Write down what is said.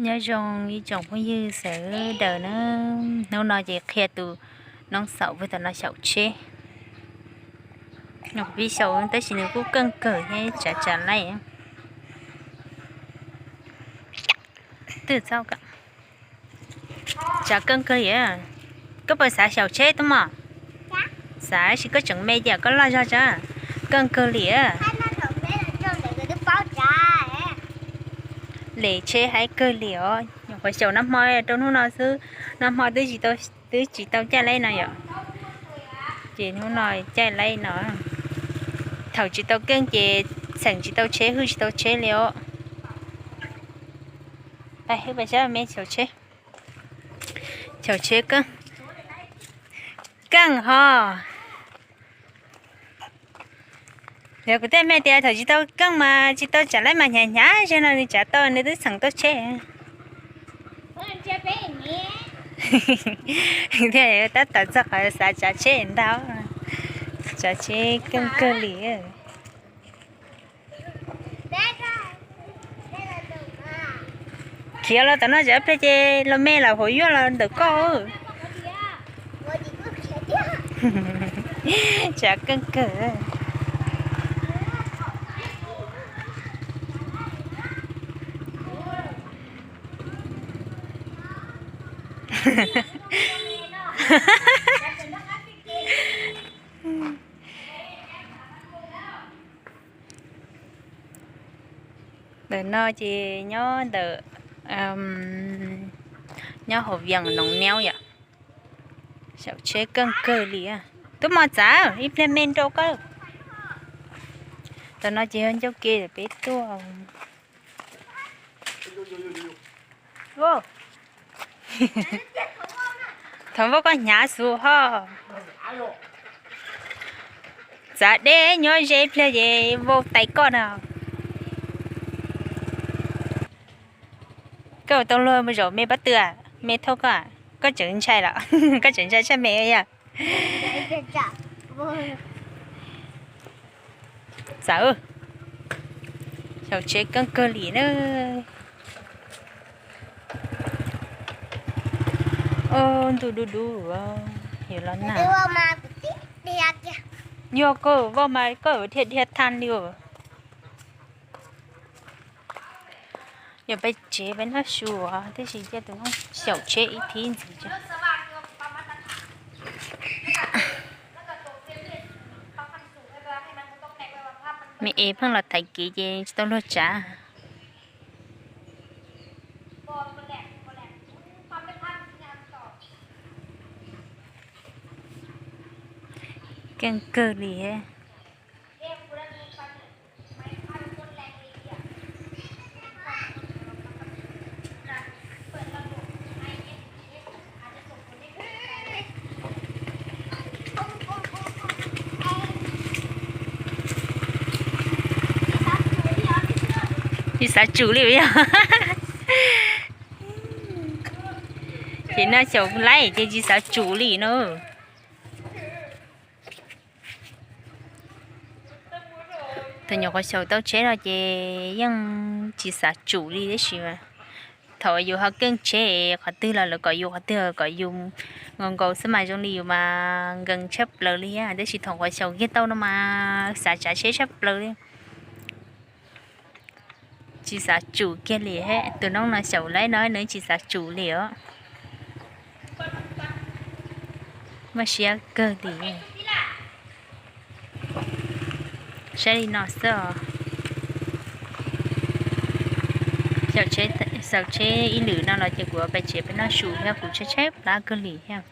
Nyob zoo ib tsoom phooj ywg sawv daws na, hnub no ces qhia tus noob xaum puag tom no xyaum tsheb. Nws kuj xyaum tab sis nws kuj keej kawg thiab, tsav tsav laij. Twb txhob, tsav keej kawg li. Koj puas xav xyaum tsheb tub mog? Xav sis koj tseem me ces koj loj zog tsa. Keej kawg li. Lem tsheb haib kawg li os. Nyuam qhuav xyaum nag hmo rau hnub no xwb, nag hmo twb tsis tau, twb tsis tau caij laij no yom. Ces hnub no caij laij no. Thaum tsis tau keej ces txheem tsis tau tsheb, hwj tsis tau tsheb li os. Pais hwj pais saib me xyaum tsheb. Xyaum tsheb keej, keej ho. Yog kuv tej me tias thaum tsis tau keej mas tsis tau tsav laij mas hnyav hnyav zog no nws tsav tau, nws twb txheem tau tsheb. Thiaj tab tom txog qhov xav tsav tsheb ntag. Tsav tsheb keej kawg li. Khiav los tom no tsav pliag ces los me los hauv yuaj los ntawm koj. Tsav keej kawg. Ntawm no ces nyob ntawm, nyob hauv Vias Noov Niab yom. Xyaum tsheb keej kawg li. Tub mos txav ib pliag me nrau koj. Ntawm no ces yog ncauj ke peb tuaj. Thaum vauj koj hnyav xus ho. Txav deb nyob ze ib pliag ces vau tais koj na. Koj tau luag mus zaum me pab twg, me thauj koj, koj tseem ntshai los? Koj tseem ntshai tshaj me yog? Txawm, xyaum tsheb keej kawg li na. Ntuj dub dub, yuav los nag. Yog koj vauj mas koj dhia dhia than li os. Yog peb tsev peb noj su tib si cia tus noob xyaum tsheb ib thib ntxiv. Me es pheej los thaiv kev ces tsis tau luag tsav. Keej kawg li. Tsis xav tsum li yog. Ces noj xyaum laij ces tsis xav tsum li no. Thaum nyuam qhuav xyaum tau tsheb no ces yeej tsis xav tsum li tab sis mas thaum yus ho keej tsheb qhov twg los lawv kom yus qhov twg kom yus nkaus nkaus xwb mas zoo li yus mas nkees tshaj plaws li thiab. Tab sis thaum nyuam qhuav xyaum kiag tau no mas xav tsav tsheb tshaj plaws li. Tsis xav tsum kiag li, tus noob no xyaum laij no nws tsis xav tsum li os. Muaj siab kawg li. Saib li no xwb os. Xyaum tsheb ib lwm no los ces kuv pais tsev peb noj su thiab, kuv tshaib tshaib plab kawg li thiab.